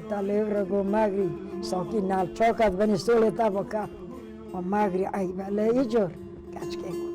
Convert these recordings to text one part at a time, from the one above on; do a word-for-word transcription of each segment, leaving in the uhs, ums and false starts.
Te lêv re got, "Megrî, sakî nalçaka di binê solê te bikat." Û megrî eyb e, lê îcor keçikê got.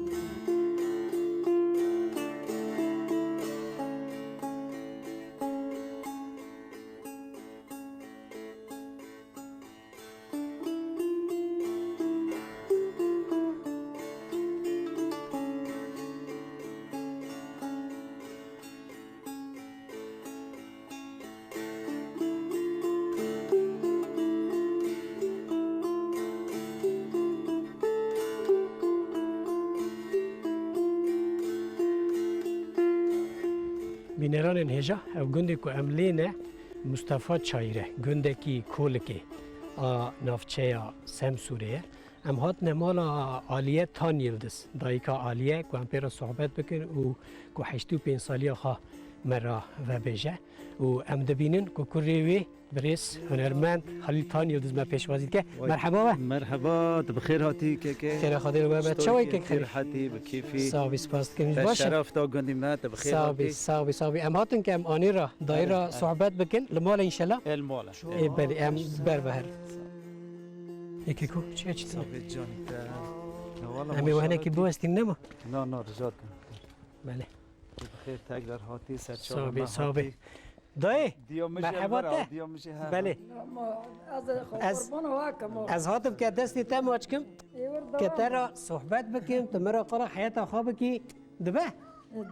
Bîneranên hêja, ev gundê ku em lê ne, Mustafa Çayîr e, gundekî Kolikê a navçeya Semsûrê ye. Em hatine mala Aliye Tan Yildiz, dayika Aliye, ku em pê re sohbet bikin û ku heştê û pênc saliya xwe me re vebêje. Û em dibînin ku kurê wê birêz hunermend Halîl Tan Yildiz me pêşwazî dike. Merheba we. Merheba, tu bi xêr hatî keke. Xêra Xwedê li we be. Çawa yî kek Xelîl? Xêr hatî, bi kêfî. Sax bî, spas dikim. Te baş e? Şeref da gundî me, tu bi xêr hatî. Sax bî, sax bî, sax bî. Em hatin ke em anî re, dayî re sohbet bikin. Li mal e înşellah? Ê, li mal e. Ê, belê, em ber ve herin. Ê keko, çi ye, çi tune? Sax bî canî te. Em ê wehenekî biwestînin nema? Na, na, rica dikim. Belê. Bi xêr tekrar hatî, ser çava me hatî. Sax bî, sax bî. Dayê, merheba te. Diya min jî he. Belê. Ez, ez hatim ke destê te maç kim, ke te re sohbet bikim, tu min re qala heyeta xwe bikî, dibe?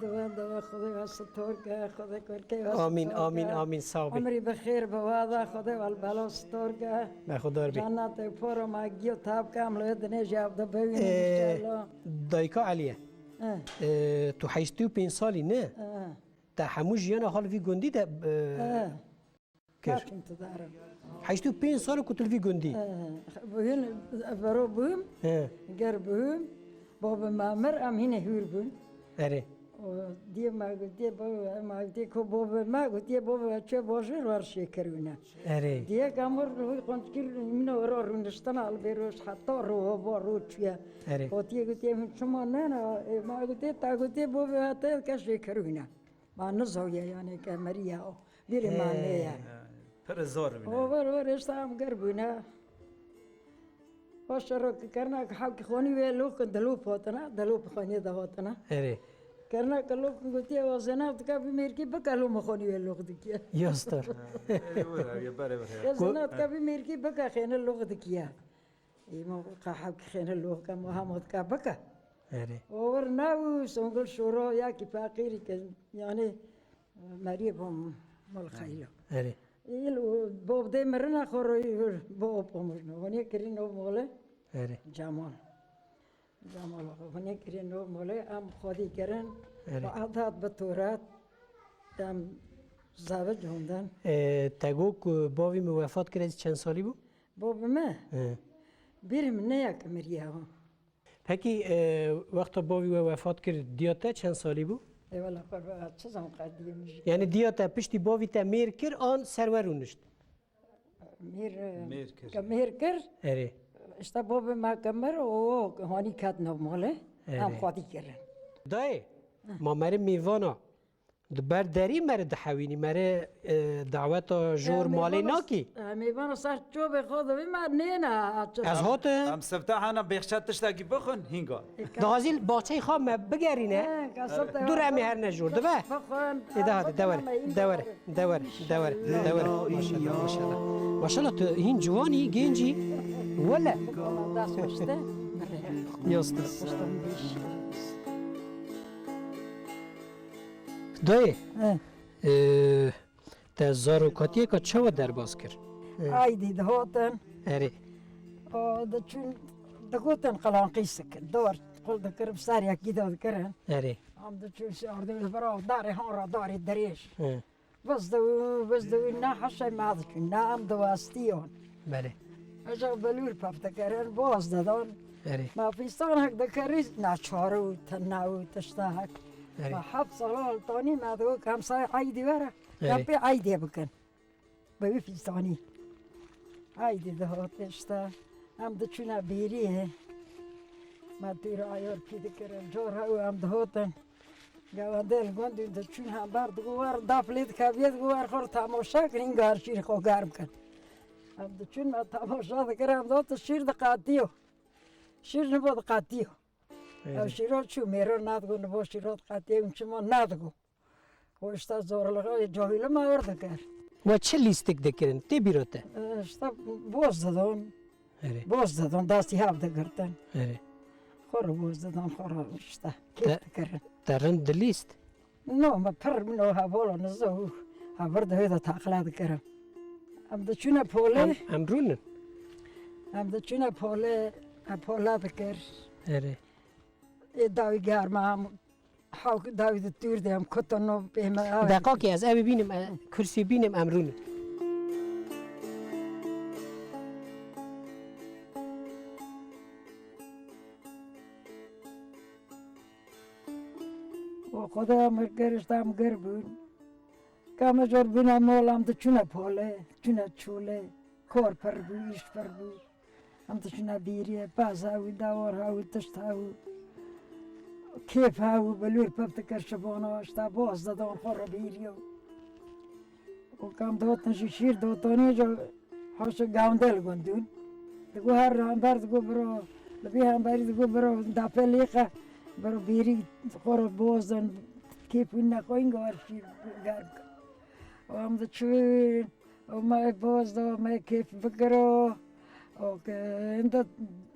Dibe, dibe, Xwedê we stor ke, Xwedê kurkê we stor ke. Amîn, amîn, amîn, sax bî. Umrî bi xêr bi we de, Xwedê we li bela stor ke. Berxwedar bî. Cennetê poro me giyo tab ke, em li wê dinê jî ev de bibînin, înşallah. Dayika Eliye. He. E, tu heştê û pênc salî ne? He. Te hemû jiyana xwe li vî gundî de, e, kir? Heştê û pênc sal ku tu li vî gundî? He. Bûn, vero bûm. He. Ger bûm. Babê me mir, em hînê hûr bûn. Erê. O, diyê me gotiye, baba, me gotiye ku babê me gotiye, baba, çi bajêr wer şêkirûne. Erê. Diyek amor li wî qunçkî min ora rûniştina li bêroş heta ro hova ro çûye. Erê. Gotiye, gotiye, "Min çima nena?" E, ma gotiye, "Ta gotiye bo ve hate ke şêkirûne." Ma nizawiye yani ke meriye o. Bîrê ma neye. Pir zor bûne. O ver ver êşta em ger bûne. Paşê ro ki kerna ki hewkî xonî wê lokin dilop hatina, dilop xonî de hatina. Erê. Kerna ki lokin gotiye, "Wa Zeynep dika bi mêrkî bike lo min xonî wê lok dikiye." Ya star. Ê, were, ya berê were. Ya Zeynep dika bi mêrkî bike xêne lok dikiye. Ê, ma qe hewkî xêne lok ke, ma hema dika bike. Erê. O wir ne û songil şoro ya ki feqîrî ke, yani, meriyê bom mol xeylo. Erê. Îl û bobdê mirina xwe ro îl bo pomujno. Hûnê kirî no mole. Erê. Cemal. Cemal xwe hûnê kirî no mole, em xwedî kirin. Erê. Bi adat, bi torat, em zevic hundan. E, te got ku bavî min wefat kir, ez çend salî bû? Bavî me? He. Bîrê min neye ke miriye o. Pekî, e, wexta bavî we wefat kir, diya te çend salî bû? Ê wela qurban, çi zam qediyê min jî. Yani diya te piştî bavî te mêr kir an ser we rûnişt? Mêr, e, Mêr kir. Ke mêr kir. Erê. İşte bavê me ke mir, o, o hanî ket nav malê. Erê. Em xwedî kirin. Dayê, ma meri mêvana. Di ber derî meri dihewînî, meri, e, daweta jor malê nakî? E, mêvana ser çobê xwe divî me nêne. Ez hatim. Em sifte hena bêxçe tiştekî bixwin, hînga. Dazîl baxçeyê xwe me bigerîne. He, ka sifte. Dur em ê herine jor, dibe? Bixwin. Ê, de hadi, de were, de were, de were, de were. Maşallah, maşallah. Maşallah, tu hîn ciwanî, gencî. Wele. Dest hoşte. Yastı. Dayê, he, e, te zarokatiyeka çawa derbas kir? E. Aydî dihatin. Erê. O, diçûn, digotin qilanqîsik. Dor, qul dikir, bi ser yekî de dikirin. Erê. Em diçûn şardê li bira darê han ra darê dirêj. He. Bizdewî, bizdewî, ne heşê me diçûn, ne em diwestiyan. Belê. Eja belûr pevte keren, boz dedan. Erê. Ma fîstanek dikerî, ne çare û tena û tişta hek. Erê. Ma heft sala li tanî me digot, em say eydî were, em pê eydê bikin. Bi wî fîstanî. Eydî dihat işte. Em diçûne bêrî. Me tîr ayar pî dikirin, car hew em dihatin. Gavendê li gund diçûn hember digo wer daf lê dikeviyê digo wer xwe temaşe kirin gar şîr xwe germ kin. Em diçûn me temaşe dikir em digot şîr diqetiyo. Şîr nibo diqetiyo. Ew şîro çû mêro nadigo nibo şîro diqetiye û çima nadigo. Û işte zorluğu cahîlî me wer dikir. We çi lîstik dikirin? Tê bîro te? E, işte boz didon. Erê. Boz didon, dastî hev digirtin. Erê. Xwe re boz didon, xwe re işte kêf dikirin. Te rind dilîst? No, me pir min o hevolo nizo û hevir de hê de taqla dikirin. Em diçûne polê. Em, em rûnin? Em diçûne polê, em pola dikir. Erê. Ê dawî germa em Hawk dawî di tûr de em kutin û pê me. Deqakê ez ew bînim, e, kursî bînim em rûnin. O Xwedaya me gerişt em ger bûn. Ka me jor bîne mol em diçûne polê, çûne çolê. Kor pir bû, îş pir bû. Em diçûne bîriyê, pez hewî, dewar hewî, tişt hewî. Kêf hewî, bilûr pif dikir şibana, işte boz didon xwe re bîriyo. Û kam dotin jî şîr dotonî jî hoşe gawndel gundûn. Digo her hember digo biro, li vî hemberî digo biro dapê lêqe, biro bîrî xwe re boz din, kêf wî nexwe, îngo her şîr germ kir. Û em diçûn. Û me boz do, me kêf bikiro. Û ke ênde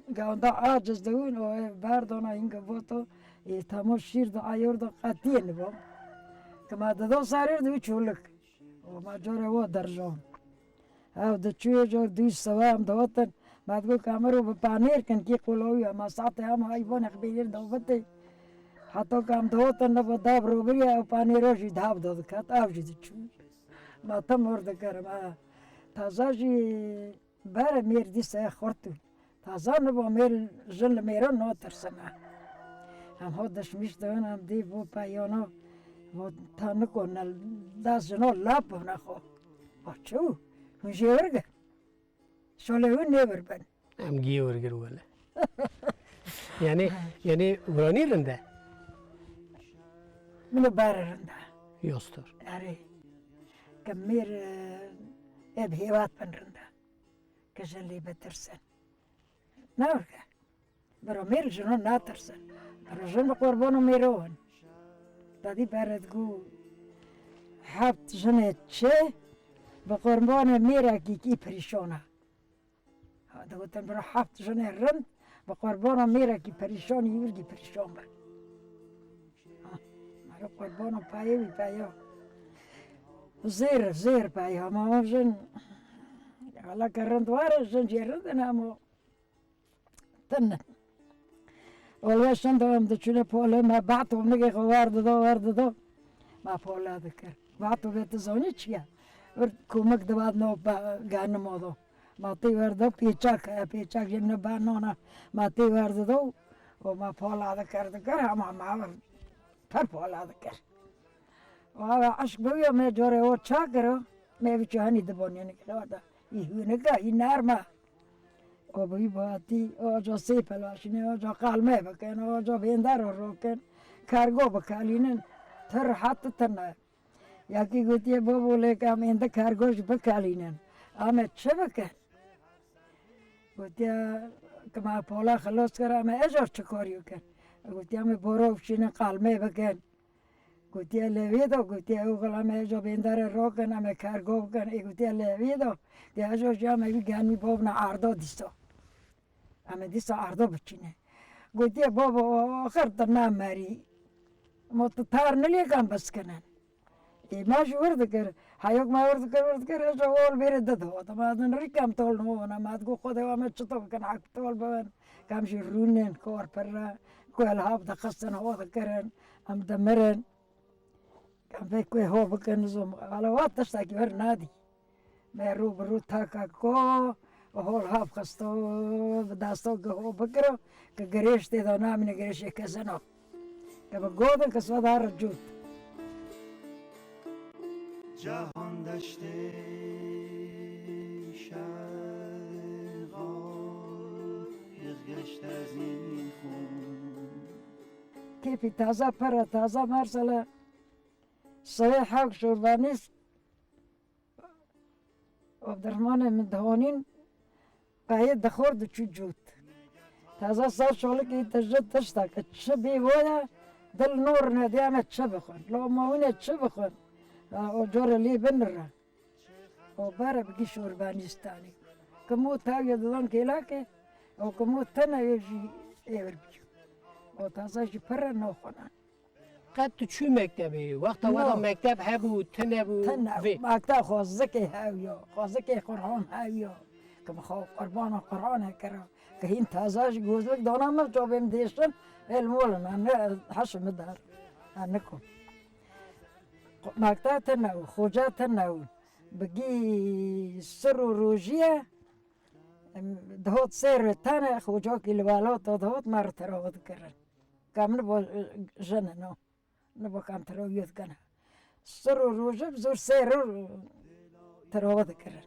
gawenda aciz dibûn, û ê berdona hînge boto, ê temo şîr do, ayor do, qetiyê nibo. Ke me dido serê de wî çûlik. Û me corê wo derjon. Ew diçûyê cor dû sewa em dihotin. Me digo ke em ro bi panêr kin kî qulawî ye. Me saetê hema heyvanê xwe bênir dawetê. Heta ke em dihotin nibo dab robirî ew panêro jî dab do diket. Ew jî diçû. Ma tim hor dikirim, ha. Taza jî berê mêr dîsa xurt û. Taza nibo mêr jin li mêro natirsin, ha. Em ho dişmîş dibin, em dî bo peyano, bo ta nikon, dest jino lap bûne xwe. Ba çû, hûn jê wir gir. Şolê hûn nêvir bin. Em giyê wir gir wele. Yani, yani wiranî rind e. Min û berê rind e. Yostor. Erê. Ke mêr, e, ê bi hêvat bin rind e. Ke jin lê bitirsin. Ne weke. Biro mêr jino natirsin. Biro jin bi qurbano mêro in. Dadî berê digo heft jinê çi bi qurbanê mêrekî kî pirîşona. Ha, digotin bira heft jinê rind, bi qurbana mêrekî perîşanî, wî jî perîşan be. Ha, mero qurbana payê wî peya. Zêr, zêr peya, ma o jin, wela ke rind were, jin jê rind in, ama tune. Olwe şin de em diçûne polê me, Behto nigê xwe wer dido, wer dido. Me pola dikir. Behto vê tu zanî çi ye? Wir komik dibat no ba-, ganimo do. Ma tê wer do pêçak, e, pêçak jê min ba nona. Ma tê wer dido. O ma pola dikir, dikir, ama ma wir pir pola dikir. Wa eşq bi wî me corê o ça kiro. Me biçû henî dibonî nigê xwe de. Î hûnika, î nerma. O bi wî batî, o ca sê pelaşîne, o ca qalme bikin, o ca bêndero rokin, kargo bikalînin, ti rehat ti tune. Yakî gotiye, bobo lê ka em ênde kargo jî bikalînin. Ame çi bikin? Gotiye, ki me pola xilos kir, ame ejar çi karî bikin? Gotiye, ame boro bişînin, qalme bikin. Gotiye lê wê de, gotiye ew xwe em ê jo bêndere rokin, em ê kergo bikin. Ê gotiye lê wê de, gotiye ejo jî em ê wî genmî bobne ardo dîso. Em ê dîsa ardo biçîne. Gotiye babo, axir tu namerî. Ma tu tar nilêkan biskinin. Ê me jî wir dikir. Heyok me wir dikir, wir dikir, ejo ol bêrê dido. Dema din rîkem tol nûne, me digo Xwedê we me çito bikin, hek tol bibin. Kem jî rûnin, kor pir e, ku elhaf dixistin, ho dikirin, em dimirin. Kem vê ku ho bikin, nizom, ala wa tiştekî wir nadî. Me rû bi rû taka ko, hol haf xisto, bi dasto ki ho bikiro, ki girêş tê de namîne girêşê kezino. Ke bi godin ki soda ricût. Cahan deştê şexa yexgeşte zîxûn. Kêf Pî taza pere taza mersele. Seyê hewk şorbanîst Abdurrahmanê min dihanîn peyê dixwar diçû cût. Taza ser şolikî tije tiştek çi bî waya dil norine dê em çi bixwin. Loma wine çi bixwin. Ha, o corê lê binire. O bare bigî şorbanîstanî. Kimo tawye didan kêlakê, o kimo tene ye jî êvir bî. O taza jî pire naxwine. Qet tu çû mektebê? Wexta we de No. mekteb hebû, tune bû, Tune. vê? Mekteb xwezikê hew yo, xwezikê Qur'an hew yo. Ki bi xwe qurbana Qur'anê kira. Ki hîn taza jî gozlik dana min, çavê min dêşin, ê li mol in, em ne heşim dar. Em nikum. Mekteb tune û, xoca tune û. Bigî sir û rojî ye, em, dihot sê rê tene, xocakî li welat dihot, me re terawe dikirin. Ka min bo, e, jin in o. Nibo kam tiro yûz gene. Sir û rojib zor sê ro tiro dikirin.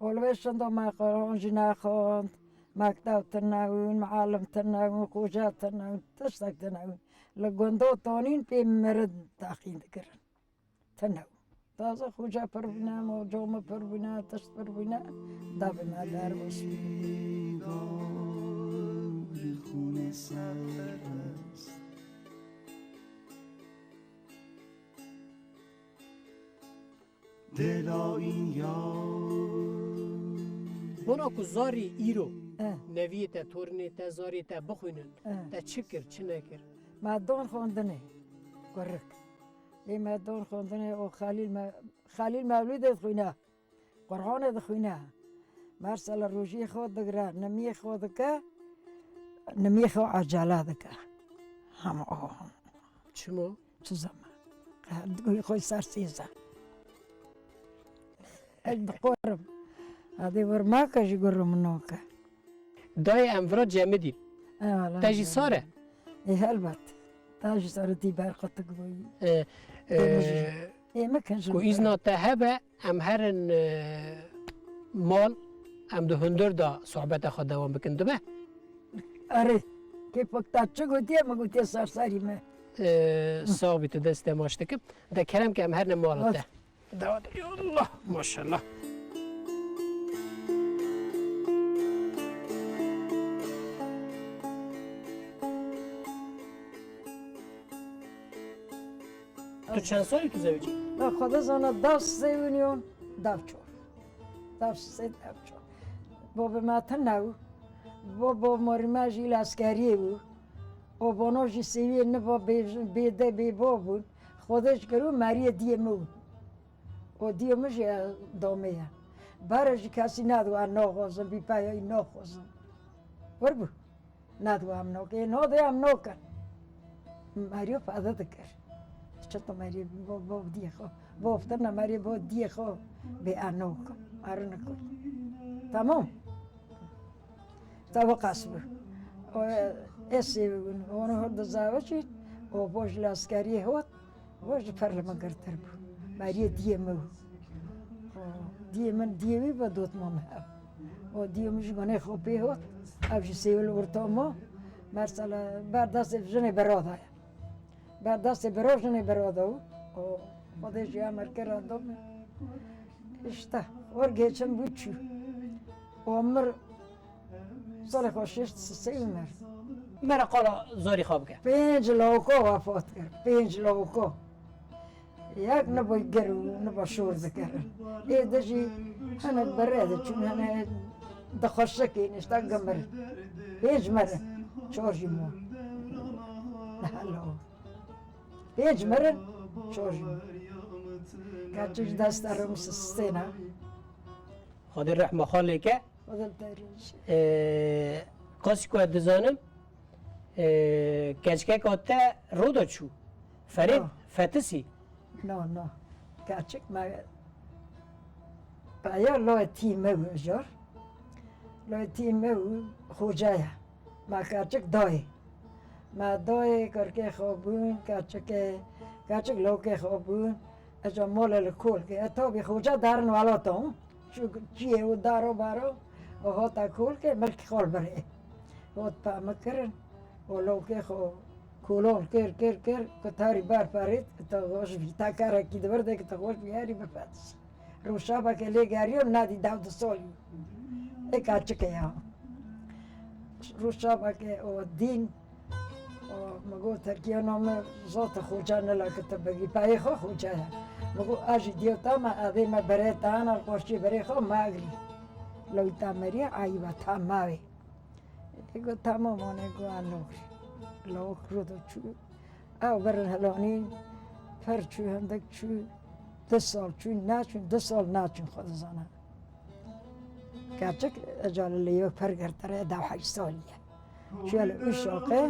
Û li wê şindo me Quran jî nexwend. Mektev tune win, muallim tune win, xoca tune win, tiştek tune win. Li gundo tonîn pê mirin taxîn dikirin. Tune win. Taze xoca pir bûne, moco min pir bûne, tişt pir bûne, dabê me derbas. Dêla înya. Bona ku zarî îro Eh. neviyê te, tornê te, zarê te bixwînin, Eh. te çi kir, çi nekir? Me don xwendinê, kurik. Lê me don xwendinê û Xalîl me, Xalîl Mewlûdê dixwîne. Qur'anê dixwîne. Mersela rojiyê xwe digre, nimiyê xwe dike, nimiyê xwe ecele dike. Hema o. Çima? Çi zaman? Qe-, xwe ser sêze. Ez diqorim. Adê wir make ji gur min nake. Dayê em vira cemidî. Eyvallah. Te jî sar e? Ê, helbet. Te jî sar e, tî ber qutik bûyî. E, Ê, min jî. e, Ê, min kin ji Ku min îzna te hebe, em herin, e, mal, em di hundir de sohbeta xwe dewam bikin, dibe? Erê, kêfek te çi gotiye, min gotiye sersarî me. E, sax bî, tu destê maç dikim. De kerem ke em herine mala te. Hadi. Dawet, ya Allah, maşallah. Tu çend salî tu zewicî? Ya Xwedê zana dev sê winiyon, dev çor. Dev sê, dev çor. Bo bi me tine û, bo, bo morî me jî li eskeriyê bû. O bono jî sêwiyê nibo bê, bê de bê bo bûn. Xwedê ji kir û meriyê diyê min bû. O diyê min jî domê ye. Bere jî kesî nediwa naxwazim, bî peyayî naxwazim. Wir bû. Nediwa em noke, nodê em noke. Merî feda dikir. Çito merî bo, bo diyê xwe. Bo ftirna merî bo diyê xwe. Bê em noke. Arı nikoy. Tamam. Te weqas bû. O, esê bûn. Onu hor dizavecî. O boj li eskeriyê hot. Wê ji per li min girtir bû. Meriyê diyê min bû. Diyê min, diyê wî ve dotma min hev. O diyê min ji gunê xwe pê hot. Ev jî sêwil orta ma. Mersela ber destê jinê bira daye. Ber destê bira jinê bira da û. O Xwedê jî emir kir rado min. İşte, or geçin bû çû. O mir Salê xwe şêst sisey û mer. Mere qala zarî xwe bike. Pênc lawko wefat kir. Pênc lawko. Yek nibo ger û nibo şor dikirin. Ê di jî hinek bi rê diçûn, hinek di xweşikê nişte gimirin. Pênc mirin. Çar jî bûn. Hello. Pênc mirin. Çar jî bûn. Keçik dest erim sistêna. Xwedê rehma xwe lê ke. Xwedê te rêj. Ee, qasî ku ez dizanim, ee, keçikeka te roda çû. Ferê No. fetisî. No, no. Keçik me peya loyê tî me û jar. Loyê tî me û xoca ye. Me keçik dayê. Me dayê kirkê xwe bûn, keçikê, keçik lawkê xwe bûn. Eca mala li kolkê. E, tabî xoca derin welata hûn. Çû çiyê û daro baro û hata kolkê milkî xwe li birê. Hot pemik kirin û lawkê xwe Kolon kir, kir, kir, ku tarî bar parêt, ku te xweş bî, ta karekî di vir de ku te xweş bî, herî bifetiş. Rûşabeke lê geriyo, nadî dew du solî. Ê kaçike ya. Rûşabeke o dîn, o, mi got, Tirkiye name zote xoca nila ki te bigî, peyê xwe xoca ya. Mi got, a jî diyo tama, evê me berê tana, qoşçê berê xwe magirî. Lewî ta meriye, ayî ve ta mavê. Ê got, tamam, hûn ê got, a nokir. Lawik rû de çû. Ew berin helanîn, per çû, hindik çû, du sal çûn, naçûn, du sal naçûn, xwe dizana. Keçik, eca li lêwe per girtire, da heyş salî ye. Çûye li Uşaqê,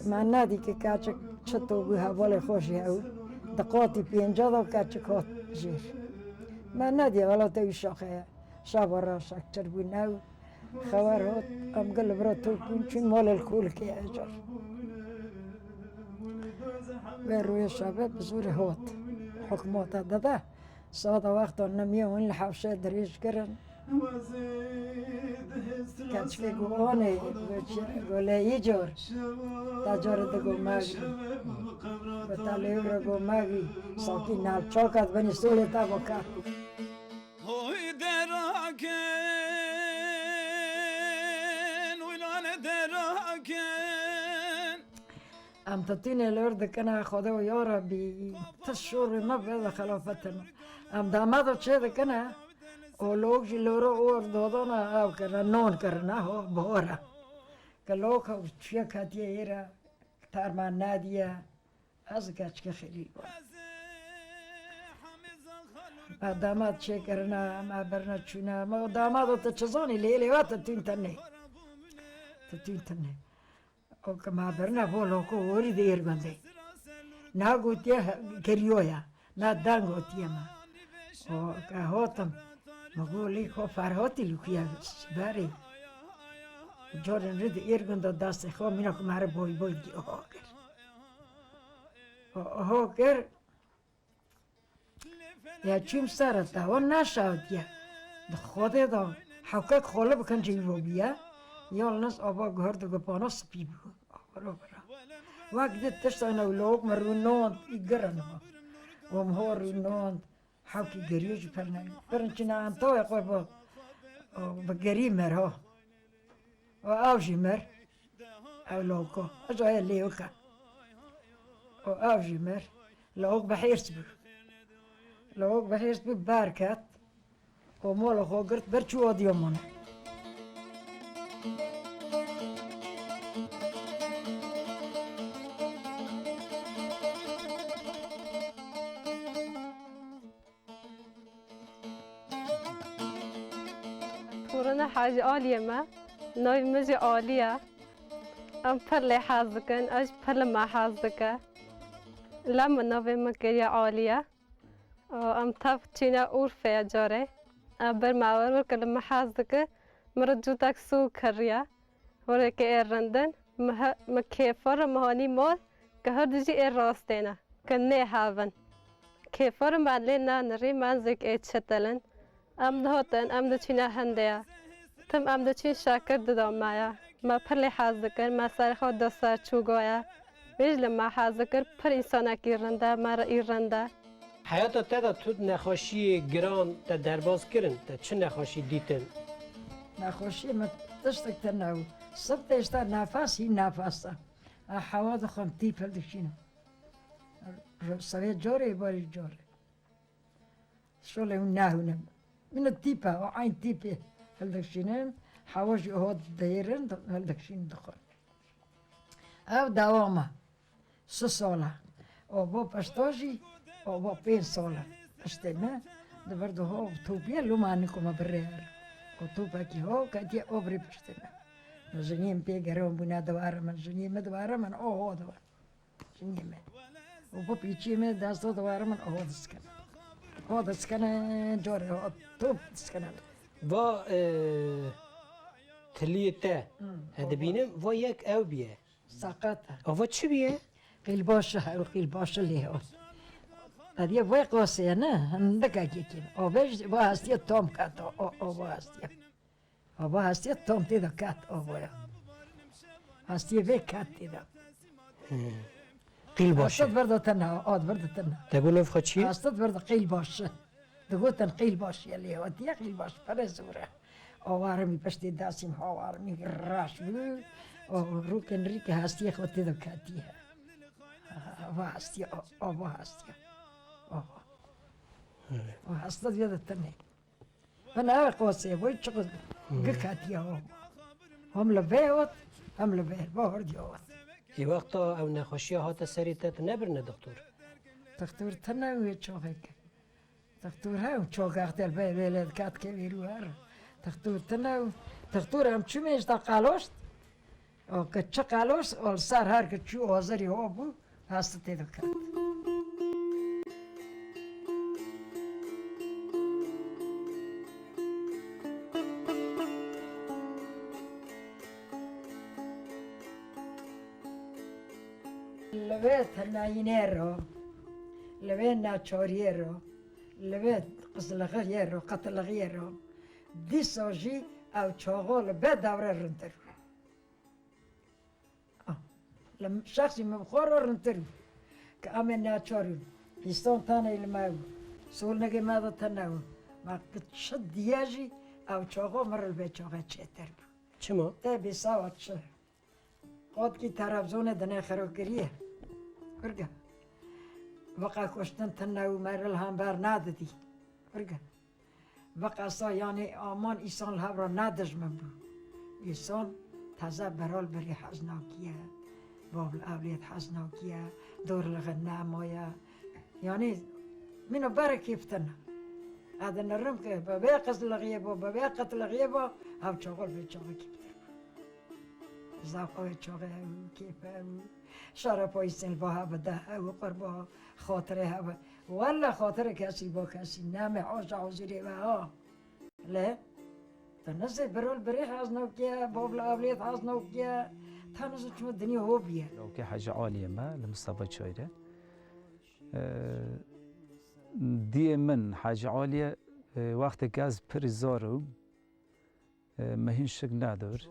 me nedî ki keçik çito bû, hevalê xwe jî ew, di qatî pênca de keçik hat jêr. Me nedî, wela te Uşaqê ye. Şaba reşek çir bû, new. Xewer hat, em gel li vir top bûn, çûn malê li kolikê ecar. Wê rûyê şevê bi zorê hat. Hikûmeta dide, saeta wexta nimiye hûn li hewşê dirêj kirin. Keçikê got, anê, got, çi, got, lê î cor. Ta carê di got, mevî. Got, ta lê re got, mevî. Sakî navçaka di binî solê te bo ket. Hoy deraken, oy lale deraken. Em titûnê lor dikine, Xwedê û ya Rebî, ti şorê me bide xelafetin. Em damado çê dikine, û lok jî loro or dodana ew kirine, non kirine, ho, bihora. Ke lok çiye ketiye êre, terma nediye. Ez keçikê xêlî bûm. Me damat çêkirine, me birine çûne. Me got, damado, tu çi zanî, lê lê we tu tîn tenê. Tu tîn tenê. O ke me birine bo loko orî di Êrgundê. Na gotiye geriyo ya, na dan gotiye me. O ke hatim, me got, lê xo Ferhatî li ku ye, berê. Carên rê di Êrgunda destê xwe mîna ku me re boy boy dî oha kir. Ho kir. Ya çûm ser e, te wan neşewitiye. Di Xwedê de hewkek xwe li bikin cî ro bûye. Yalnız ava guhar di gupana spî bû. Avara vira. Wek di tiştane û lawik me rûnand, î girin ha. Û em ho rûnand. Hewkî geriyo jî pir ne. Pirin çi ne em tawê xwe bi, bi gerî mer ha. Û ew jî mir. Ew lawiko. Eja ye lêwika. Û ew jî mir. Lawik bi hêrs bû. Lawik bi hêrs bû, ber ket. Û mala xwe girt, ber çû adiya mane. Torina Hacî Aliyê me, navê min jî Aliye. Em pir lê hez dikin, ez jî pir li me hez dike. Lem min navê min kiriye Aliye. Em tev çîne Urfeyê carê. Ev bir me wer bir ke li me hez dike, min re cutek sû kiriye. Hûreke ê rindin, mi he-, mi kêfa re mi hanî mal, ke her dijî ê rastê ne, ke nê hevin. Kêfa re me lê nanirî, me zêk ê çetelin. Em dihatin, em diçîne hindê ya. Tim em diçîn şakir dida me ya. Me pir lê hez dikir, me serê xwe da ser çûga ya. Vê jî li me hez dikir, pir însanekî rind e, me re î rind e. Heyata te de tu nexweşiyê giran te derbas kirin, te çi nexweşî dîtin? Nexweşiyê min tiştek tune bû. Sib tê işte nefes, hî nefes e. A hewa dixwim, tîp hildikşînim. Sevê corê, barî corê. Şolê hûn nahûnim. Min tîp e, o eyn tîpê hildikşînim. Hewa jî oho dihêrin, hildikşînim dixwim. Ev dewam e. Sê sal e. Ava pişta jî, ava pênc sal e. Piştê me, di vir de ho topî ye, loma niko me birê here. O topekî ho ketiye obrê piştê me. Jiniyê min pê geran bûne dibare min, jiniyê min dibare min, oho dibare. Jiniyê min. Û bipîçiyê min desta dibare min, oho diskene. Ho diskene, corê ho top diskene. Va, e, tiliyê te, Hmm. ez dibînim, va yek ew bîye. Seqet e. Ava çi bîye? Qîlbaş e, ew qîlbaş e lê hat. Qediye vay qasê ye ne, hindikek yekî. Ava jî va hestiye tam ket, o, o, o va hestiye. Ava hestiye tam tê de ket, ava ya. Hestiye vê ket tê de. Hı. Qîl baş e. Hasta di vir de tena, a di vir de tena. Te got nav xwe çi ye? Hasta di vir de qîl baş e. Digotin qîl baş ye, lê hatiye qîl baş, pere zor e. Awarimî piştê dasîm hawarimî raş bû. O rûkin rîke hastiyê xwe tê de ketiye. Ava hastiye, ava hastiye. Ava. Evet. O hasta diye de tene. Bina ev qosê bû, çiqas gik hatiye o. Hem li vê ot, hem li vê, bo hordî ot. Ê wexta ew nexweşiya hate serê te, tu nebirine doktor? Doktor tine wê çoxek. Doktor hew çoxek del vê, vê lê dikat ke vêrû her. Doktor tine û doktor em çûme ji te qaloşt. O ke çi qaloşt, ol ser her ke çû ozerî ho bû. Hasta tê diket. Li vê tenayînê ro, li vê naçariyê ro, li vê qizlixiyê ro, qetilixiyê ro, dîsa jî ew çaxo li bê dewre rintir bû. Ah, li şexsî min bi xwe re rintir bû. Ke em ê neçar bûn. Îston tenê li me bû. Solnegê me de tene bû. Me ki çi diye jî ew çaxo min re li vê çaxê çêtir bû. Çima? Tê bî sawa çi? Qotkî televîzyonê dinê xero kiriye. Kurge. Veqa kuştin tine û me re li hember nadidî. Kurge. Veqesa yanî aman îsan li hev re ne dijmin bû. Îsan teze berol birî hez nakiye, bav li ewlêd hez nakiye, dor li xwe nemaye. Yanî mîna berê kêftin. Ez dinirim ke bi vê qizlixiyê bo, bi vê qetlixiyê bo, ev çaxol vê çaxê kêftir bû. Zaf ew çaxê ew kêfe ew. Şerefa îsên li ba hev de ew qurba xatirê hev. Welle xatirê kesî bo kesî, nemê hoşa huzurê ve ha. Lê, tu nizê birol birê hez newkiye, bavla ewlêd hez newkiye, ta nizê çima dinya ho biye. Navkê Hecî Aliyê me li Mistefa Çayre. Ee, diyê min Hecî Aliyê, e, wextê ke ez pirî zar im, e, me hîn şik nedir.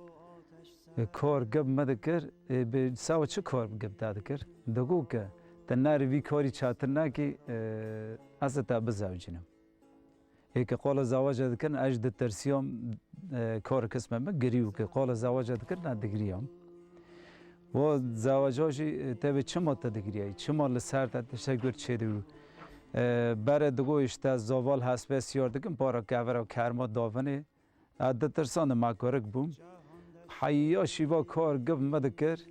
E, kar gib me dikir, e, bi sawa çi kar gib te dikir? Digo ke, te nerî vî karî çatir nekî, e, ez ê te bizewcînim. Ê ke qala zewaca dikirin, ez jî ditirsiyam, e, kar kisme min girî û ke qala zewaca dikirin, ez digriyam. Wa zewaca jî, e, tevê çima te digriyayî? Çima li ser te tiştek wir çêdibû? E, berê digo îşte zaval hespê siyar dikin, para kevera kerma davinê. Ez ditirsandim, me kurik bûm. Heya şîva kar gib me dikir.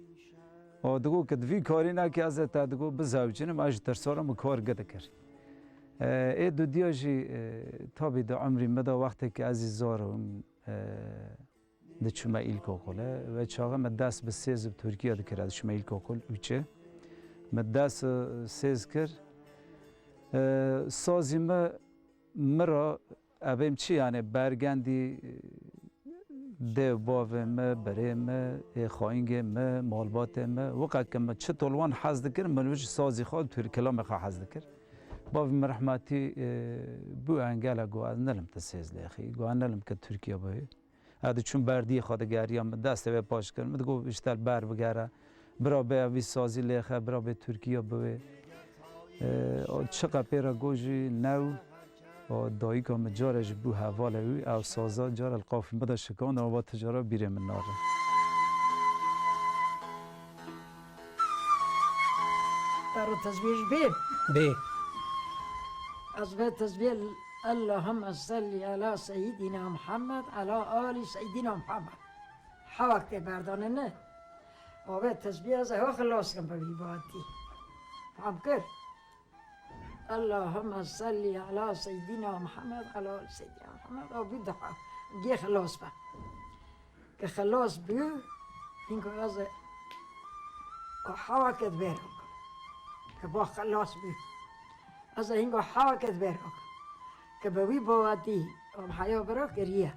O digo ke di vî karî nekî ez ê te digo bizewcînim, ez ji tirsa re min kar gi dikir. E, ê dudiya jî, e, tabî di umrî me de wextê ke ez jî zar im, e, diçûme îlkokulê. Ve çaxê me dest bi sêz bi Tirkiye dikir, ez diçûme îlkokul üçê. Me dest, e, sêz kir. E, sazî me Mira, ebêm çi, yani bergendî, e, dê bavê me, birê me, ê xayîngê me, malbatê me, wika ke me çi tolwan hez dikir, min wî ji sazî xwe, tûrkilamê xwe hez dikir. Bavê min rehmetî, e, bû engele, got, ez nelim te sêz lêxî, got, ez nelim ke Tirkiye bûyî. Ez diçûm berdiyê xwe digeriya, min destê wê paş kir. Min digot, îşte li ber bigere. Bira bê ev vî sazî lêxe, bira bê Tirkiye biwê. E, o çiqa pê re got jî new. O dayika min care jî bû hevalê wî, ew saza care li qafî min de şikand, ew va ti cara bîrê min nare. Te re tezbîh bê. Bê. Ez vê tezbîh Allahümme salli ala seyyidina Muhammed, ala ali seyyidina Muhammed. Hewak tê berdanine. Ave tezbîh ez ewa xilas kim bi vî batî. Fam kir? Allahümme salli ala seyyidina Muhammed, ala ali seyyidina Muhammed. O bî daha. Gê xilas be. Ke xilas bû, hîngo ez ê hewake di vêr bikim. Ke ba xilas bû. Ez ê hîngo hewake di vêr bikim. Ke bi wî bawatî, em heya bira kiriye.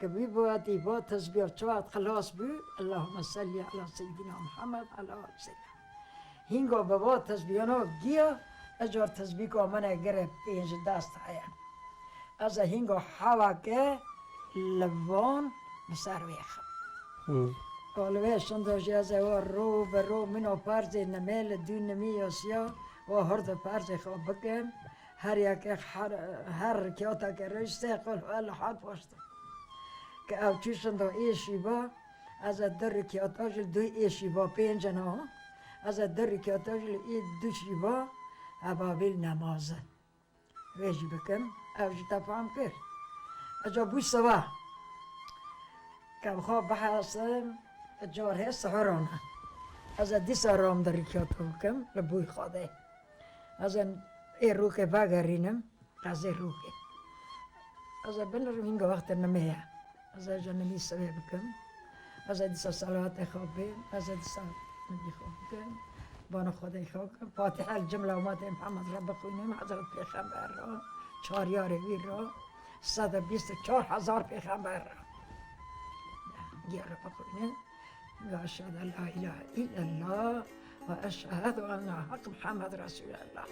Ke bi wî bawatî ba tezbîya çawa xilas bû, Allahümme salli ala seyyidina Muhammed, ala ali seyyidina. Hîngo bi ba tezbîyana giya, ecar tezbîka min e gire pênc dest heye. Ez ê hîngo hewake li van bi ser wê xim. Hı. Kalivê şinda jî ez ê wa ro bi ro mîna perzê nimê li dû nimî yasiya wa hurda perzê xwe bikim. Her yekê her, her rikiyateke re sê qulhu Elhad waştim. Ke ew çû şinda ê şîva, ez ê du rikiyata jî li dû ê şîva pênc in ha. Ez ê du rikiyata jî li ê du şîva evabîl nemaze. Vê jî bikim, ew jî te fam kir. Eca bû siba. Ke bi xwe bihesim, car hê sihurane. Ez ê dîsa ram di rikiyata bikim, li bûy Xwedê. Ez ê ê rokê vegerînim, qezê rokê. Ez ê binirim, hînga wextê nimê ye. Ez ê ji nimî sibê bikim. Ez ê dîsa selawatê xwe bêm. Ez ê dîsa nimî xwe bikim. Bana Xwedê xwe bikim. Fatiha li cimla umatê Mihemed re bixwînim. Hezret Pêxember re, çar yarê wî re, sed û bîst û çar hezar pêxember re. Giya re bixwînim. Ve eşhedü en la ilahe illallah ve eşhedü enne hak Muhammed Resulallah.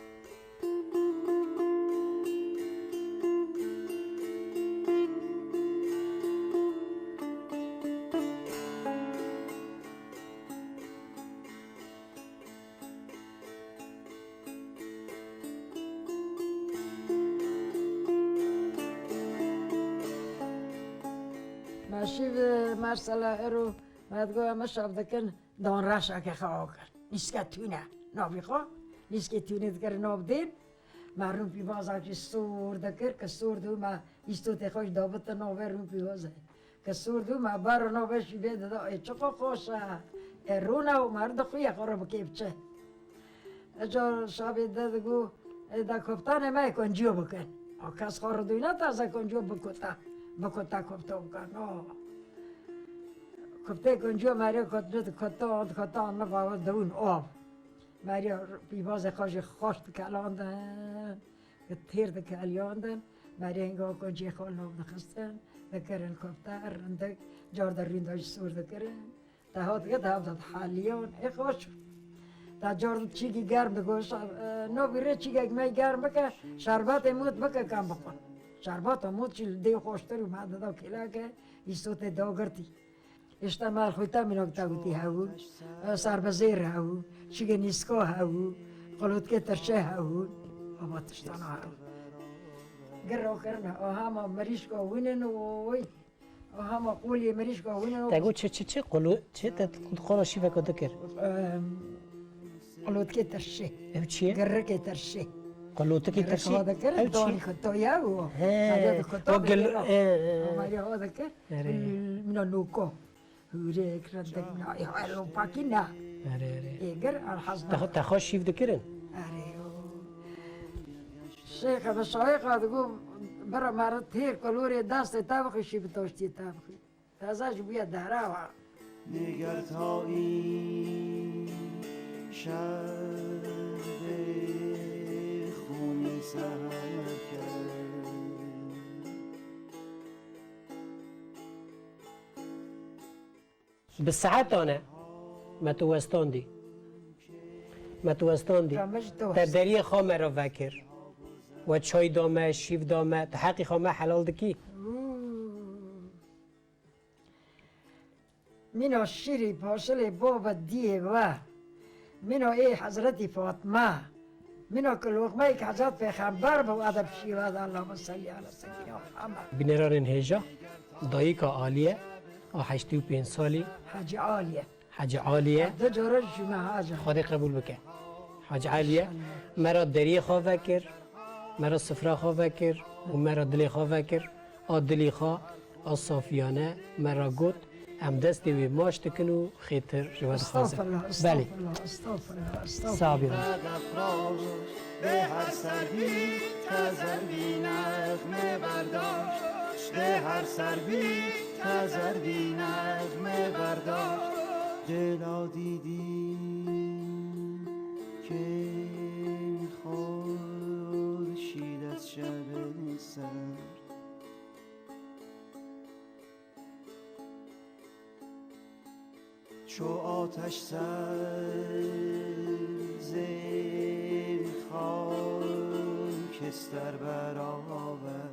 Me şîv mesela ero me digot em şav dikin. Dan reşeke xwe akir. Nîske tune. Navî xwe. Nîskê tune dikir nav dên. Me rûn pîvazakî sor dikir. Ke sor dû me îstotê xwe jî dabite navê rûn pîvazê. Ke sor dû me ber navê şîvê dida. Ê çiqo xweş e. Ê rûne û me dixuye xwe re bikê biçe. Eca şavê de digo, ê de koptanê me konciyo bikin. A kes xwe ridûne taze konciyo bikute. Bikute kopto bikin. No. Kuptê konciyo merê kotine dikotan, dikotan ne bava dewin av. Merê pîvazê xwe jî xweş dikelandin, têr dikeliyandin. Merê hinga konciyê xwe nav dixistin, dikirin kopte, rindik, car de rînda jî sor dikirin. Te hat ge te hevda dihaliyan, ê xweş. Te car çîkî germ digo, şer-, e, no bîrê çîkek me germ bike, şerbetê mût bike, kem bixwe. Şerbeta mût jî li dê xweştir û me dida kêleke, îstotê dagirtî. Îşte me xwîta mînak te gotî hebû, e, serbezêr hebû, çîkê nîska hebû, qolotkê tirşê hebû, ava tiştana hebû. Gir ro kirine, aha ma mirîşka wînin û oy. Aha ma qolê mirîşka wînin û Te got çi, çi, çi? Qolo-, çi te qola şîveka dikir? Em, qolotkê tirşê. Ew çi ye? Girrikê tirşê. Qolotikê tirşê? Girrika dikir, Ew çi ye? Danî kutoya û. He, Haya di kuto o gil-, dikir. e, e, e. Ama ya o dikir. Erê. Mina noko. Hûrek, rindik, na, ya, elo pakî na. Erê, erê. Ê gir, alhazna. Te xwe, te xwe şîv dikirin? Erê, o. Şêxe bi şayêxa digo, bira meri têr kolorê destê te bixî, şîv bi toştiyê te bixî. Taze ji bûye derawa. Niger tayî şer bê xûnî seher kir. Bi saetan e me tu westandî. Me tu westandî. Ka me ji tu Te west- deriyê xwe me re vekir. We çay da me, şîv da me, tu heqî xwe me helal dikî. Mîna şîrî paşilê baba diyê we. Mîna ê Hezretî Fatma. Mîna ku loqmeyek Hezret Pêxember bi we de pişî we de. Allahümme salli ala seyyidina Muhammed. Bînerarên hêja, dayika Aliye, a heştê û pênc salî. Hecî Aliye. Hecî Aliye. Du cara jî me haca. Xwedê qebûl bike. Hecî Aliye, me ra deriyê xwe vekir, me ra sifra xwe vekir û me ra dilê xwe vekir. A dilî xwe, a safiyane me ra got, em destê wê maç dikin û xêtir ji we dixwazin. Estağfurullah, Belê. Estağfurullah, estağfurullah, estağfurullah. Sax bînin. Bê her servî te zervî nexmê berdaş, bê her servî te zervî nexmê berdaş. Dêla dîdî kên xweşî dest şevê ser. Ço ateş ser zên xakister beraber.